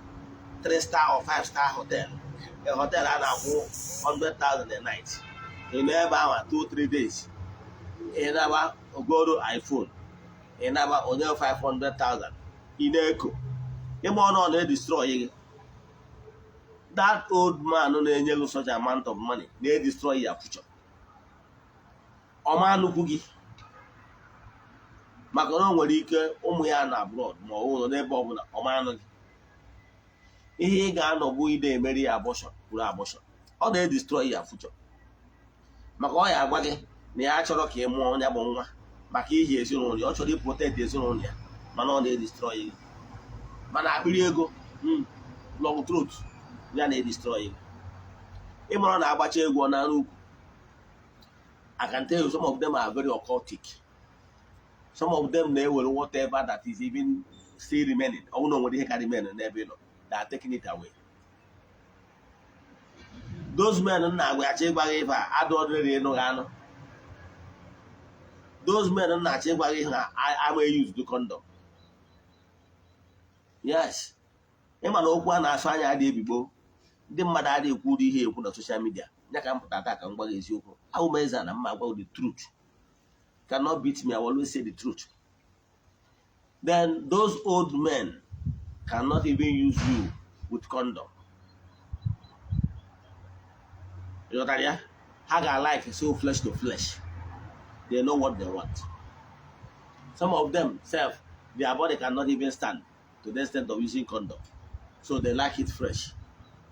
3 star or 5 star hotel, a hotel a na-akwụ 100,000 a night. Ị nọ ebe ahụ 2 3 days, ị naba ogoro iPhone, ị naba onye 500,000, ị na-eko ịma ọnụ. Ọ na-edestroy gị. That old man na-enye gị such amount of money na-edestroy your future. Ọma nnukwu gị, maka na o nwere ike ụmụ ya na abroad ma ọ ụlọ n'ebe ọbụla. Ọma anụ gị. Ihe ị ga-anọ bụ ide emeri ya abortion kwuru abortion. Ọ na-edestroy ya future, maka ọ ya agwa gị na ya chọrọ ka ị mụọ ya bụ nwa maka ihi ezinụlọ ya. Ọ chọrọ iprotect ezinụlọ ya, mana ọ na-edestroy gị. Mana akpịrị ego, long throat ya na-edestroy gị. Ịmụrụ na-agbacha egwu ọ na-arụ ukwu. I can tell you some of them are very occultic. Some of them na-ewere whatever that is even still remaining. Ọ bụrụ na o nwere ihe ka remain n'ebe ị nọ, they are taking it away. Those men na-agwa achọ ịgwa gị ife a adụ ọdịrị ịnụ gị anụ. Those men na-achọ ịgwa gị ha ama use the condom. Yes. Ịma na okwu a na-asụ anya adị ebigbo, ndị mmadụ adịghị ekwu ụdị ihe ekwu na social media ya. Ka m pụta taa ka m gwa gị eziokwu. Ahụ m eze na mma agwa the truth cannot beat me. I will always say the truth. Then those old men cannot even use you with condom. Ịghọtara ya? Ha ga-like so flesh to flesh. They know what they want. Some of them self, their body cannot even stand to the extent of using condom, so they like it fresh.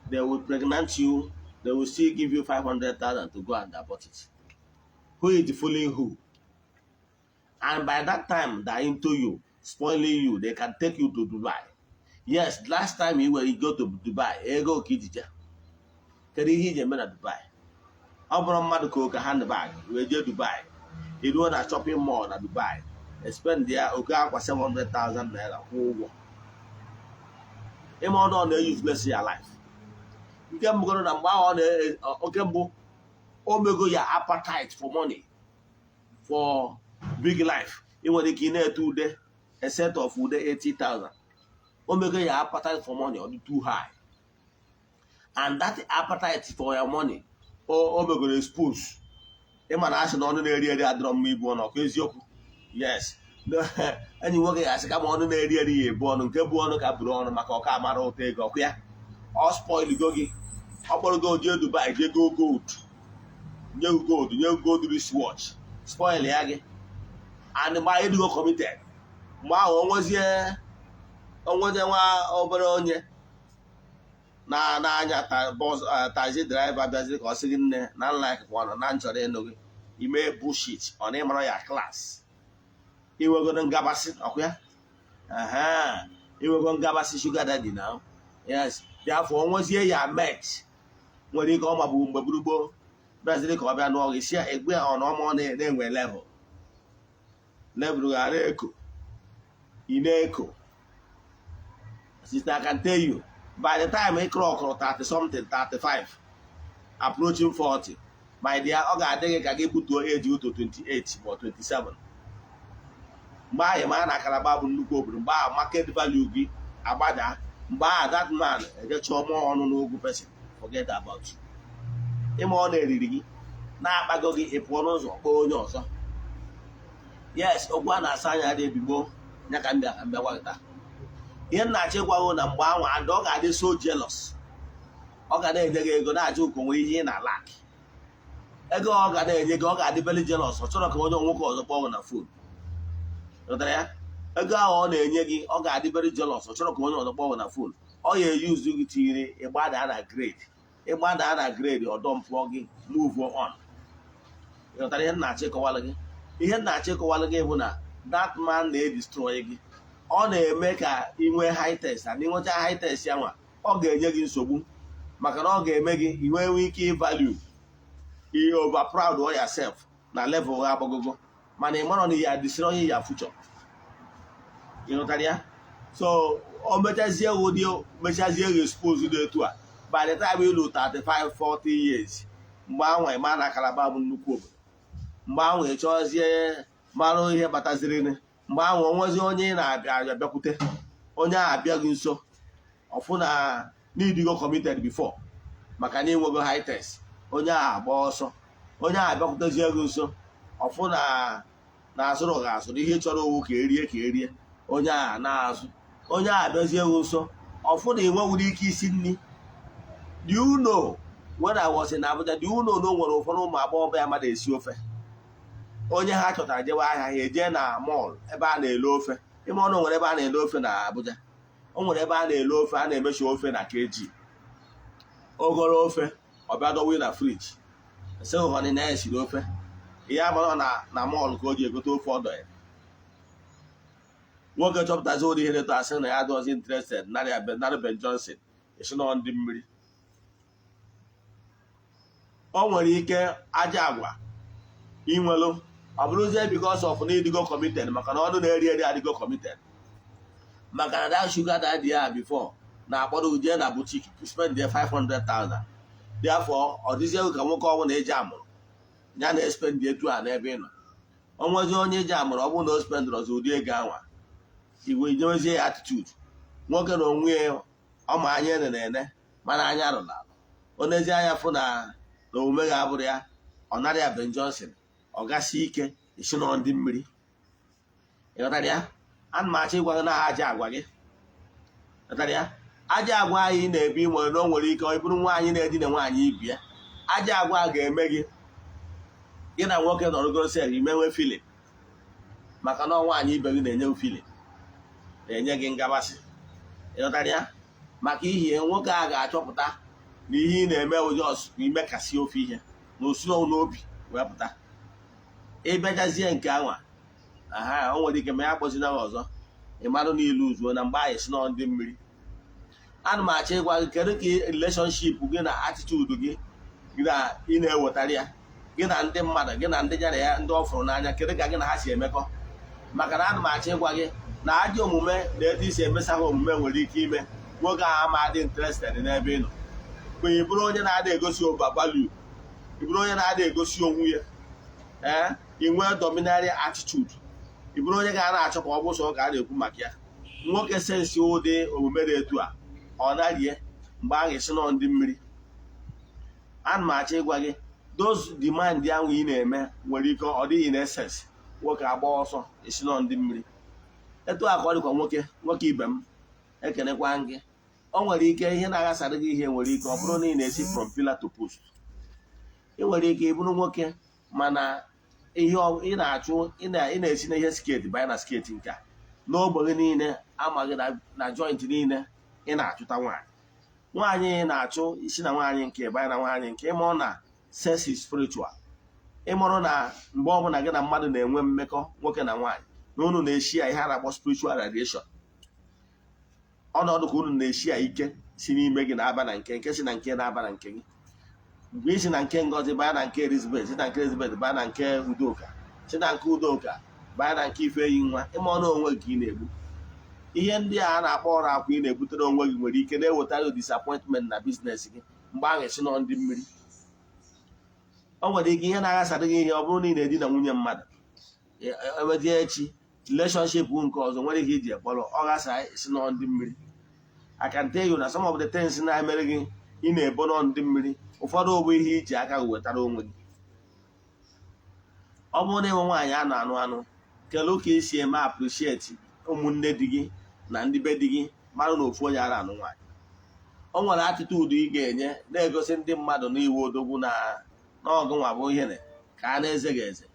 They will pregnant you. They will still give you 500,000 to go and abort it. Who is fooling who? And by that time they're into you, spoiling you. They can take you to Dubai. Yes, last time you were, you go to Dubai, ego ka ijije. Kedu ihe iji eme na Dubai? Ọ bụrụ mmadụ ka oke handbag wee jee Dubai, iruo na shopping mall na Dubai, spend ya oke akwa 700,000 naira, kwụọ ụgwọ. Ịma ọnụ ọ na-useless ya life. Nke mbụ na mgbe ahụ ọ na oke mbụ o mego ya appetite for money, for big life. Ị nwere ike ị na-ete ude, a set of ude 80,000. O mego ya appetite for money ọ dị too high, and that appetite for your money o megoro expose. Ịma na asị na ọnụ na-eri eri adịrọ mma ibu ọnụ. Ọkwa eziokwu? Yes. Enyi nwoke ga-asị kama ọnụ na-eri eri ya ebu ọnụ, nke bụ ọnụ ka buru ọnụ, maka ọka amara ụtọ ego. Ọkụ ya ọ spoil go gị. Ọ kpọrọ go jee Dubai, jee go gold, nye gold, nye gold wristwatch, spoil ya gị. And mgbe anyị dịgo committed, mgbe ahụ onwezie nwa obere onye na na-anya bus, taxi driver bịaziri ka ọ sị gị, "Nne na nlike kwanụ na nchọrọ ịnụ gị." Ime bullshit ọ na ịmara ya class. Iwegoro ngabasị ọkụ ya. Aha, iwego ngabasị sugar daddy now. Yes, therefore onwezie ya met nwere ike ọ mabụ mgbe gburugburu bịaziri ka ọ bịa nụọ gị, si ya egbe ọ na ọma ọ na-enwe level level ga na-eko. Ị na-eko. Sister, I can tell you, by the time ị clock 30 something, 35 approaching 40, my dear, ọ ga-adị gị ka gị butuo age to 28 ma 27. Mgbe ahụ ma na Calabar bụ nnukwu obodo. Mgbe ahụ market value gị agbada. Mgbe ahụ that man eje chọọ mụọ ọnụ n'ogwu person, forget about you. Ịma ọ na-eriri gị na-akpago gị, ị pụọ n'ụzọ kpọọ onye ọzọ. Yes, okwu a na-asa anya dị ebigbo ya ka m bịa ka m bịa gwa gị taa. Ihe m na-achọ ịgwa gị na mgbe ahụ and ọ ga-adị so jealous. Ọ ga na-enye gị ego, na-ajụ ka onwe ihe ị na-alak. Ego ọ ga na-enye gị, ọ ga-adị very jealous. Ọ chọrọ ka onye nwoke ọzọ kpọọ gị na phone. Ghọtara ya? Ego ahụ ọ na-enye gị, ọ ga-adị very jealous. Ọ chọrọ ka onye ọzọ kpọọ gị na phone. Ọ ya eyuzu gị tinyere ịgbada na grade, ịgbada na grade, ọdọ mpụọ gị, move on. Ghọtara ihe m na-achọ ịkọwalụ gị? Ihe m na-achọ ịkọwalụ gị bụ na that man na-edestroy gị. Ọ na-eme ka ị nwee high thirst, and ịnwecha high thirst ya nwa, ọ ga-enye gị nsogbu, maka na ọ ga-eme gị ị nwee nwee ike ịvalue ihe over, proud of yourself na level ha agbagogo, mana ị marọ na ya destroy ya future. Ị ghọtara ya? So o mechazie ụdị mechazie gị expose dị etu a, by the time ịlụ 35, 40 years, mgbe anwa ịma na Calabar bụ nnukwu obodo. Mgbe ahụ ị chọzie mara ihe bataziri. Mgbe ahụ onwezi onye ị na-abịa abịakwute, onye ahụ abịaghị nso, ọfụ na n'idigo committed before, maka na ịnwego high test, onye ahụ agba ọsọ. Onye ahụ abịakwutezie gị nso, ọfụ na azụrụ ga azụrụ ihe chọrọ owu ka erie ka erie, onye ahụ na-azụ. Onye ahụ abịazie gị nso, ọfụ na enwewuru ike isi nri. Do you know, when I was in Abuja, do you know na o nwere ụfọdụ ụmụ agbọghọbịa mmadụ esi ofe? Onye ha chọtara jewe ahịa, ha eje na mall ebe a na-ele ofe. Ime ọnụ nwere ebe a na-ele ofe na Abuja. O nwere ebe a na-ele ofe, a na-emechi ofe na kg. Ogoro ofe, ọbịa dọwe na fridge, sị hụhọnị na ya esiri ofe. Ihe amara na mall ka o ji egote ofe ọdọ ya. Nwoke chọpụtazi ụdị ihe na-eto, asị na ya adịghịzi interested. Narị Ben Johnson esi nọ ndị mmiri. O nwere ike aja agwa inwelu, ọ bụrụzie because of na ịdịgo committed, maka na ọnụ na-eri eri adịgo committed, maka na that sugar daddy ya before na-akpọrọ jee na boutique, spend there 500,000. Therefore, ọ dịzie ka nwoke ọbụla eji amụrụ ya na spend etu a n'ebe ị nọ. O nwezi onye eji amụrụ, ọ bụrụ na o spendịrị ọzọ ụdị ego anwa, igwe nyewezie ya attitude. Nwoke na onwe ya, ọma anya ene na-ene, mana anya rụrụ alụ. O nezie anya fụ na omume ga-abụrụ ya, ọ nara ya Ben Johnson, ọ gasị ike isi nọ ndị mmiri. Ịghọtara ya? Ana m achọ ịgwa gị na aja agwa gị, ịghọtara ya? Aja agwa anyị na-ebi nwere na o nwere ike ọ bụrụ nwaanyị na-edina nwaanyị ibi ya. Aja agwa ga-eme gị, gị na nwoke nọrọgoro sef, imenwe feeling, maka na nwaanyị ibe gị na-enye feeling, na-enye gị ngabasị. Ịghọtara ya? Maka ihie nwoke a ga-achọpụta na ihe ị na-eme bụ just imekasị ofe ihe na osiro n'obi wee pụta. Ịbịajazie nke anwa aha, o nwere ike ma ya kpọzina gị ọzọ. Ị marụ n'ilu zuo na mgbe anyị si nọ ndị mmiri. Ana m achọ ịgwa gị, kedu ka relationship gị na attitude gị na ị na-ewetara ya, gị na ndị mmadụ, gị na ndị ya na ya, ndị ọ fụrụ n'anya, kedu ka gị na ha si emekọ? Maka na ana m achọ ịgwa gị na ajọ omume na etu isi emesa ha omume nwere ike ime nwoke ahụ ama adị interested n'ebe ị nọ. Mgbe ị bụrụ onye na-ada egosi over value, ị bụrụ onye na-ada egosi onwe ya, ee, ị nwee domineering attitude, ị bụrụ onye ga na-achọ ka ọ bụ sọ ka a na-ekwu maka ya, nwoke sense ụdị omume dị etu a, ọ narie. Mgbe ahụ esi nọ ndị mmiri. Ana m achọ ịgwa gị, those demand ahụ ị na-eme nwere ike ọ dịghị na essence, nwoke agba ọsọ, esi nọ ndị mmiri. Etu a ka ọ dịkwa nwoke, nwoke ibe m, ekenekwa gị. O nwere ike ihe na-aghasara gị ihe nwere ike ọ bụrụ na ị na-esi from pillar to post. Ị nwere ike ị bụrụ nwoke, mana ihe ị na-achụ, ị na-esi na ihe skirt banye na skirt nke a n'ogbe gị niile, amaghị na joint niile ị na-achụta nwaanyị. Nwaanyị ị na-achụ, isi na nwaanyị nke banye na nwaanyị nke. Ịmụrụ na sex is spiritual. Ịmụrụ na mgbe ọbụla gị na mmadụ na-enwe mmekọ nwoke na nwaanyị, na unu na-eshi ya ihe a na-akpọ spiritual radiation, ọnọdụ ka unu na-eshi ya ike si n'ime gị na-aba na nke nke, si na nke na-aba na nke gị. Mgbe isi na nke Ngozi banye na nke Elizabeth, si na nke Elizabeth banye na nke Udoka, si na nke Udoka banye na nke Ifeyi nwa, ịma ọnụ onwe gị ka ị na-egbu. Ihe ndị a na-akpọ ọrụ akwa ị na-ebutere onwe gị nwere ike na-ewetara gị disappointment na business gị. Mgbe ahụ esi nọ ndị mmiri. O nwere ike ihe na-aghasara gị ihe, ọ bụrụ na ị na-edina nwunye mmadụ, ewezie echi relationship nke ọzọ nwere ike iji ekpọrọ ọ ghasa, isi nọ ndị mmiri. I can tell you na some of the things na-emere gị ị na-ebo nọ ndị mmiri, ụfọdụ bụ ihe iji aka gị wetara onwe gị. Ọ bụrụ na ịnwe nwaanyị a na-anụ anụ, kedu ka esi eme appreciate ụmụnne di gị na ndị be di gị, mara na ofu onye ara anụ nwaanyị? O nwere attitude ị ga-enye na-egosi ndị mmadụ na iwu odogwu na n'ọgụ nwa bụ ihe ka a na-eze gị eze,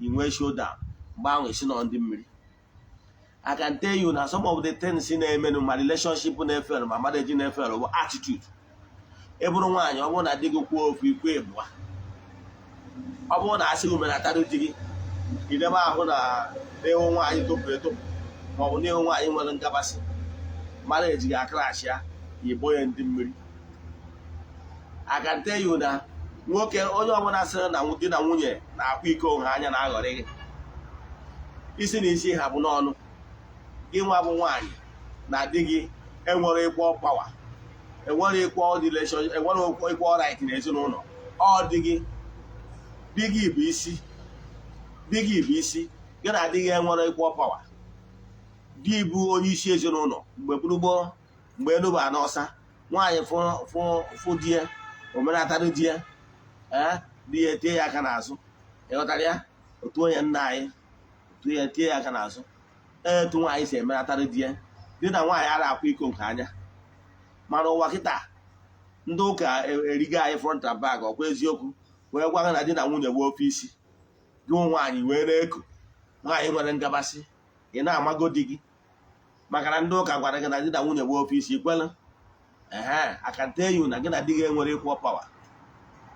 inwee showdown. Mgbe ahụ esi nọ ndị mmiri. I can tell you na some of the things na-emenụ, ma relationship na-efere, ma marriage na-efere, bụ attitude. Ị bụrụ nwaanyị, ọ bụrụ na di gị kwuo ofu, ikwu ịbụa. Ọ bụrụ na asị gị menatara di gị, idebe ahụ na na-ewu nwaanyị topụrụ etopụ, ma ọ bụ na-ewu nwaanyị nwere ngabasị, marriage ga-acrash ya, igbo ya ndị mmiri. I can tell you na nwoke, onye ọbụla sịrị na di na nwunye na-akwa iko nha anya na-aghọrị gị. Isi na isi ha bụ n'ọnụ gị. Nwa bụ nwaanyị, Na di gị enwere equal power, enwere equal relation, enwere equal right n'ezinụlọ. Ọ di gị, di gị bụ isi, di gị bụ isi. Gị na di gị enwere equal power. Di bụ onye isi ezinụlọ. Mgbe gburugburu, mgbe enuba n'ọsa, nwaanyị fụ di ya, omenatara di ya, ee, di ya etie ya aka n'azụ. Ịghọtara ya? Otu onye nna anyị, otu ya tie ya aka n'azụ, etu nwaanyị si emenatara di ya. Di na nwaanyị ara akwa iko nke anya. Mana ụwa kịta, ndị ụka erigo anyị front and back. Ọkwa eziokwu wee gwa gị na di na nwunye bụ ofe isi gị. Nwaanyị wee na-eko, nwaanyị nwere ngabasị, ị na-amago di gị maka na ndị ụka gwara gị na di na nwunye bụ ofe isi. Ikwelu? Ehe, I can tell you na gị na di gị enwere equal power.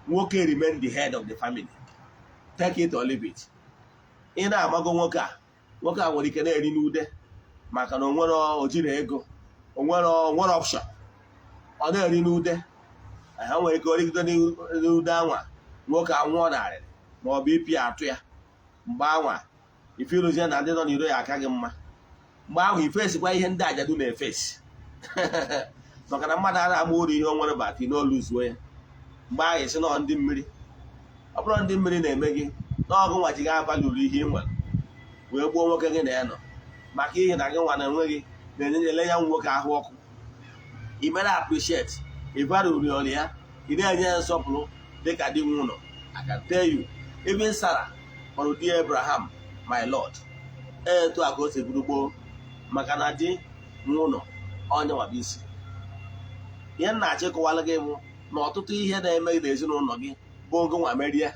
Nwoke remain the head of the family, take it or leave it. Ị na-amago nwoke a, nwoke a nwere ike na-eri n'ude maka na onwere ojiri ego, onwere option, ọ na-eri n'ude. Ha nwere ike origide n'ude anwa, nwoke anwụọ narịrị ma ọ bụ ipi atụ ya. Mgbe anwa ife ịrụzie na ndị nọ n'iro ya aka gị mma. Mgbe ahụ ifesikwa ihe ndị ajadu na-efesi, maka na mmadụ a na-agba uru ihe o nwere bati n'olu zuo ya. Mgbe ahụ isi nọ ndị mmiri, ọ bụrụ ndị mmiri na-eme gị n'ọgụ nwa ji gị abalị ihe ị nwere wee gbuo nwoke gị na ya nọ, maka ihe na gị nwa na enweghị na-enye ya nwoke ahụ ọkụ. Ị mere appreciate, ị value ya, ị na-enye ya nsọpụrụ dịka di nwe ụlọ. I can tell you, even Sarah kpọrọ di Abraham "my lord." Etu a ka o si buru gboo, maka na di nwe ụlọ onye nwa bụ isi. Ihe m na-achọ ịkọwalụ gị bụ na ọtụtụ ihe na-eme n'ezinụlọ gị bụ oge nwa merie,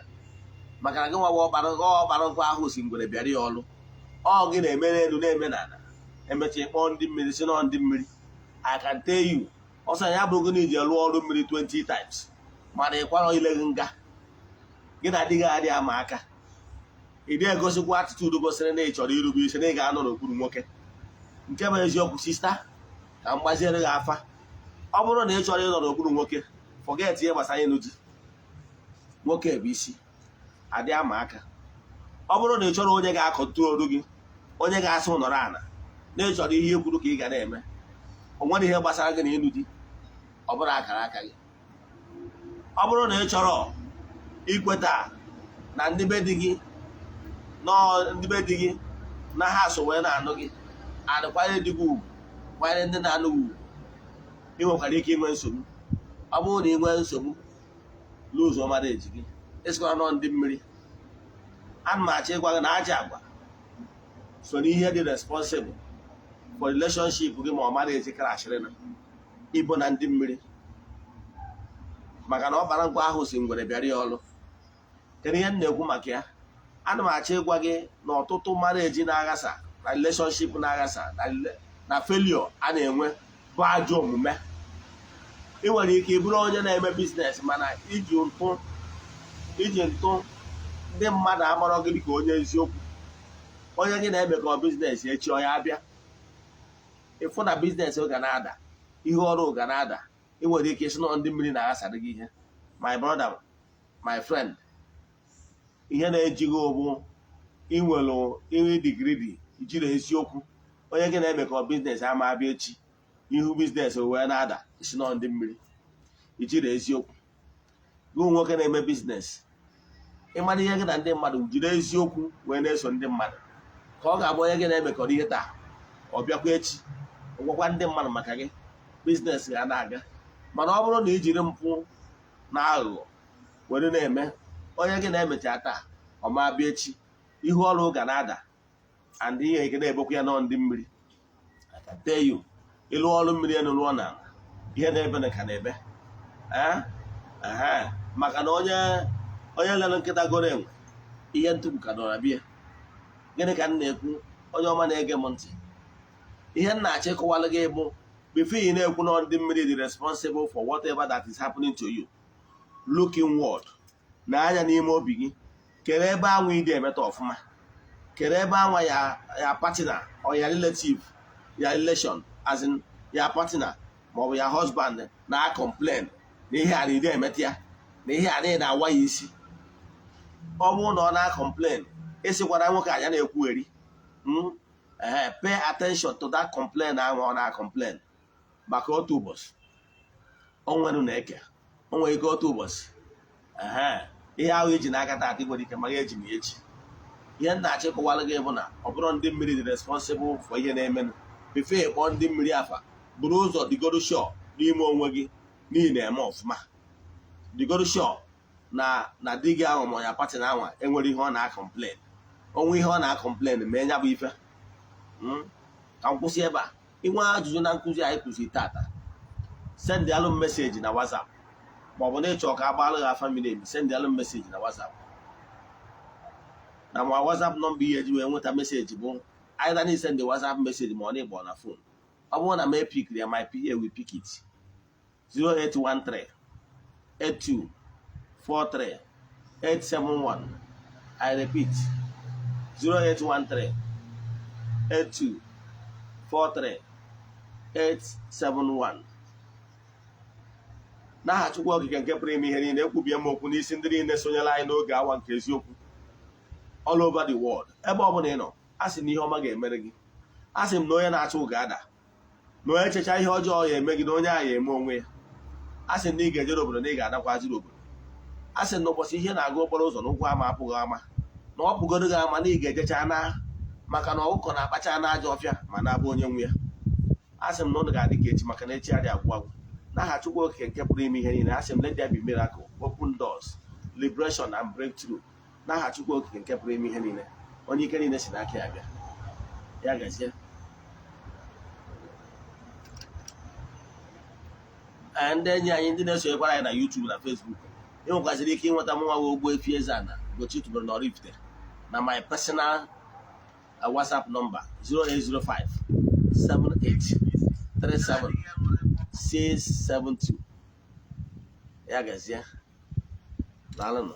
maka na gị nwa bụ ọkpara, ọkpara nkụ ahụ si ngwere bịara ya ọlụ. Ọ gị na-eme n'elu, na-eme n'ala, emecha ịkpọọ ndị mmiri, si nọ ndị mmiri. I can tell you, ọsọ ya bụrụ gị na iji rụọ ọrụ mmiri 20 times, mana ịkwarọ ile gị nga gị na adịghị adị ama aka. Ị dị egosikwa attitude gosiri na ị chọrọ irube isi, na ị ga-anọ n'okpuru nwoke. Nke bụ eziokwu, sister, ka m gbaziere gị afa. Ọ bụrụ na ị chọrọ ịnọ n'okpuru nwoke, forget ihe gbasara ịnụ di. Nwoke bụ isi, adị ama aka. Ọ bụrụ na ị chọrọ onye ga-akọntrolu gị, onye ga-asị nọrọ ala, na ị chọrọ ihe ekwuru ka ị ga na-eme, o nwere ihe gbasara gị na ịnụ di, ọ bụrụ akara aka gị. Ọ bụrụ na ị chọrọ ikweta na ndị be di gị, ndị be di gị na ha so wee na-anụ gị, adịkwanye di gị ugwu, kwanyere ndị na-anụ gị ugwu, ị nwekwara ike inwe nsogbu. Ọ bụrụ na ị nwee nsogbu n'ụzọ marriage gị, ịsịkwara nọ ndị mmiri. Ana m achọ ịgwa gị na aja agwa so n'ihe dị responsible for relationship gị ma ọ marriage crashịrị na ibo na ndị mmiri, maka na ọ bara nkwa ahụ si ngwere bịara ya ọlụ. Kedu ihe m na-ekwu maka ya? Ana m achọ ịgwa gị na ọtụtụ marriage na-aghasa, na relationship na-aghasa, na failure a na-enwe bụ ajọ omume. Ị nwere ike ịbụrụ onye na-eme business, mana iji ntụ ndị mmadụ amarọ gị dịka onye eziokwu, onye gị na-emekọ business. Echi ọ ya abịa ịfụ na business ga na-ada, ihe ọrụ ga na-ada. Ị nwere ike ịsị nọ ndị mmiri na-aghasara gị ihe. My brother, my friend, ihe na-ejighị ụbụ inwere ihe degree ijiri eziokwu, onye gị na-emekọ business ama abịa echi, ihu business wee na-ada, isi nọ ndị mmiri. Ijiri eziokwu. Gị nwoke na-eme business, ịmara ihe gị na ndị mmadụ, jiri eziokwu wee na-eso ndị mmadụ, ka ọ ga-abụ onye gị na-emekọrọ ihe taa, ọ bịakwa echi, gwakwa ndị mmadụ maka gị, business ga na-aga. Mana ọ bụrụ na i jiri mpụ na aghụghọ were na-eme, onye gị na-emecha taa, ọ ma bịa echi, ihu ọrụ ga na-ada, and ihe ike na-ebokwa ya nọ ndị mmiri. I can tell you, ịlụ ọrụ mmiri elu lụọ na ihe na-ebe na ka na-ebe. Ee, maka na onye lere nkịta goro enwe, ihe ntụpụ ka nọ na bịa. Gịnị ka m na-ekwu? Onye ọma na-ege m ntị, ihe m na-achọ ịkọwalụ gị bụ, before ị na-ekwu na ndị mmiri dị responsible for whatever that is happening to you, look inward, na anya n'ime obi gị. Kere ebe anwa ị dị emeta ọfụma, kere ebe anwa ya partner or ya relative, ya relation, as in ya partner maọbụ ya husband na complain na ihe a na ị emeta ya, na ihe a na na-awa ya isi. Ọ bụrụ na ọ na-complain, ịsịkwara nwoke anya na-ekwugheri. Ee, pay attention to that complain ahụ ọ na-complain, maka otu ụbọchị o nwere na-eke, o nwere ike otu ụbọchị, ehe, ihe ahụ iji n'aka taata nwere ike maka eji m ya echi. Ihe m na-achọ ịkọwara gị bụ na ọ bụrụ ndị mmiri dị responsible for ihe na-emenụ. Before ịkpọ ndị mmiri afa, buru ụzọ dịgoro sure n'ime onwe gị n'ihi na-eme ọfụma. Dịgoro sure na di gị ahụ ma ya partner anwa enwere ihe ọ na-acomplain. Onwe ihe ọ na-acomplain, ma enya bụ ife. Ka m kwụsị ebe a. Inwe ajụjụ na nkụzi anyị kụziri tata, send alụ m message na WhatsApp, maọbụ na ịchọ ka agbalụ gị afa miri emi, send alụ m message na WhatsApp na ma WhatsApp number ihe eji wee nweta message bụ either na send WhatsApp message ma ọ na ịkpọ na phone. Ọ bụrụ na m epick ya, my PA will pick it: 0813 82 43 871. I repeat, 0813 82 43 871. N'aha Chukwu Okike nke pụrụ ime ihe niile, ekwubie m okwu n'isi ndị niile sonyere anyị n'oge awa nke eziokwu all over the world. Ebe ọ bụla ị nọ, a sị na ihe ọma ga-emere gị. A sị m na onye na-achụ ga-ada, na onye checha ihe ọjọọ ya eme gị, na onye ahụ ya eme onwe ya. A sị na ị ga-ejere obodo, na ị ga-adakwaziri obodo. A sị na ụbọchị ihe na-agụ okporo ụzọ n'ụkwụ ama apụghị ama, na ọ pụgodo gị ama, na ị ga-ejecha na, maka na ọkụkọ na-akpacha n'ajọ ọfịa ma na-abụ onye nwe ya. A sị m na ụnụ ga-adị ka echi, maka na echi adị agwụ agwụ. N'aha Chukwu Okike nke pụrụ ime ihe niile, a sị m, let there be miracle, open doors, liberation and breakthrough. N'aha Chukwu Okike nke pụrụ ime ihe niile, onye ike niile si n'aka ya bịa, ya gazie. Ee, ndị enyi anyị, ndị na-esonyekwara anyị na YouTube na Facebook, ị nwekwaziri ike ịnweta m nwa Ogbuefi Eze-Ana Ugochi tubelu na Oraifite na my personal WhatsApp number, 0805 78 37 672. Ya gazie, daalụnụ.